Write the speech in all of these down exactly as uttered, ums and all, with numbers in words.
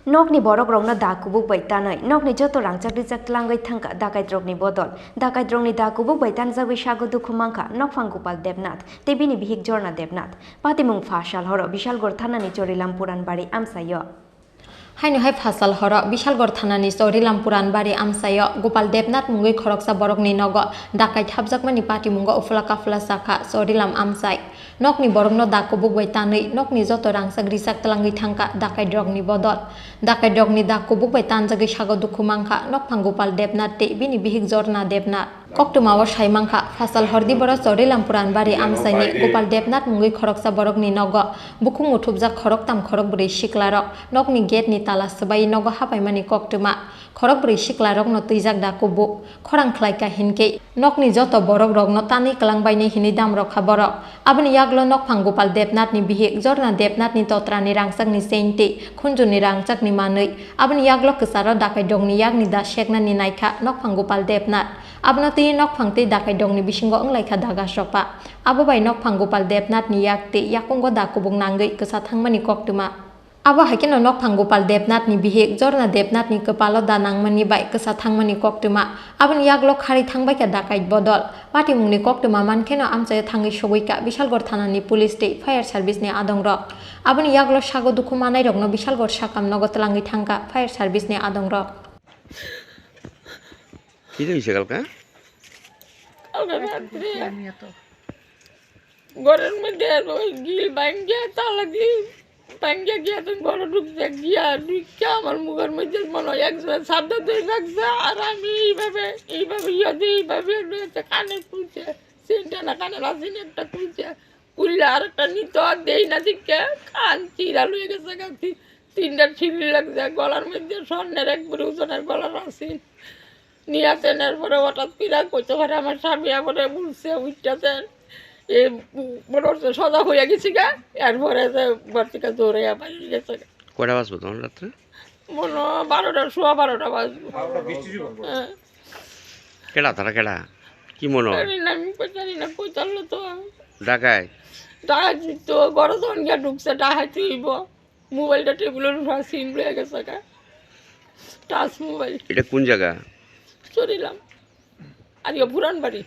Nokni borokrokno da kubuk bai tanwi nokni joto rangchak rijak tlangwi thangkha dakaitrokni bodol. Dakaitrokni da kubuk bai tanjagwi sago dukhu mankha nokphang Gopal Debnath tei bini bihik Jorna Debnath. Patimung pha sal horo Bishalgarh thanani Chorilam Puranbari amchaio. Haino hai pha sal horo Bishalgarh thanani Chorilam Puranbari amchaio Gopal Debnath mungwi khoroksa borokni nogo dakait hapjakmani patimungo uphula kaphula chakha Chorilam amchai. Nokni borokno da kubuk bai tanwi nokni joto rangchak rijak tlangwi thangkha dakaitrokni bodol. Dakaitrokni da kubuk bai tanjagwi sago dukhu mankha nokphang Gopal Debnath tei bini bihik Jorna Debnath. Koktwmao sai mankha, pha sal hordi boro Chorilam Puranbari amchaini Gopal Debnath mungwi khoroksa borokni nogo bukhuk muthubjak khoroktam khorokbrwi siklarok nokni gate ni tala swbai nogo hapaimani koktwma. Khorokbrwi siklarokno twijak da kubuk. Khorang khlaikha hinkhe nokni joto borokrokno tanwi kwlangbainai hinwi damrokha borok. Aboni yaglo nokphang Gopal Debnathni bihik Jorna Debnathni totrani rangchakni chain tei khunjurni rangchakni manwi. Aboni yaglo kwcharo dakaitrokni yakni da seknani naikha nokphang Gopal Debnath. Abono twiwi nokphang tei dakaitrokni bisingo wnglaikha daga sopa. Abo bai nokphang Gopal Debnathni yak tei yakungo da kubuk nangwi kwsa thangmani koktwma. Abo hai kheno nokphang Gopal Debnathni bihik Jorna Debnathni kwpalo da nangmani bai kwsa thangmani koktwma. Aboni yaglo kharwi thangbaikha dakait bodol. Patimungni koktwma mankheno amchaio thangwi sogwikha Bishalgarh thanani police tei fire service ni adongrok. Aboni yaglo sago dukhu manairokno Bishalgarh sakam nogo twlangwi thangkha fire service ni adongrok. কি হয়েছে কালকে? কালকে রাত্রে ঘরের মধ্যে ওই গ্রিল ভাঙ্গিয়া, তালা দিয়ে ভাঙ্গিয়া গিয়া তো ঘরে ঢুকছে, গিয়া ঢুকিয়া আমার মুখের মধ্যে মনে হয় একজনে সাবধান ধরে রাখছে, আর আমি এইভাবে, এইভাবে ইয়ে দিয়ে এইভাবে একটা কানে খুলছে, সেন্টা না কানে লাসিন একটা খুলছে, খুললে আর একটা নিত দেই না দিকে কান চিরা লয়ে গেছে গা, তি-, তিনটা ছিঁড়ি লাগছে, গলার মধ্যে স্বর্ণের এক ভরি ওজনের গলার আছে। নিয়ে আসেন, এরপরে হঠাৎ করে কইতে পারে আমার স্বামী আমারে বলছে, উঠতেছেন, এ, মনে হচ্ছে সজাগ হয়ে গেছি গা, এরপরে যে ঘর থেকে দৌড়ে বাইরে গেছে গা। কয়টা বাজবো তখন রাত্রে? মনে হয় বারোটা, সোয়া বারোটা বাজবো। হ্যাঁ। কেডা তারা কেডা? কি মনে হয়? জানি না, আমি কই জানি না, কই জানলো তো। ডাকাই? ডাকাই তো ঘরে যখন গিয়া ঢুকছে, ডাকাই তো হইব। মোবাইলটা টেবিলের উপর সিম রয়ে গেছে গা। Touch mobile. এটা কোন জায়গা? চুরিলাম। আর ইয়ে পুরান বাড়ি।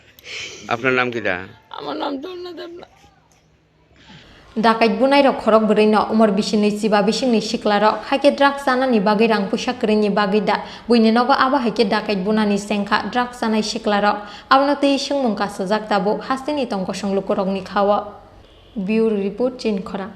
আপনার নাম কিতা? আমার নাম দোলনা Debnath. Dakait bunairok khorok bwrwino umor bisinwi chiba bisingni siklarok, hai khe drugs chanani bagwi rang puisa kwrwini bagwi da buini nogo abo hai khe dakait bunani chengkha drugs chanai siklarok. Abono twi swngmung kasajak tabuk hasteni tong kosong lukurokni khao. Bureau Report, Chinkhorang.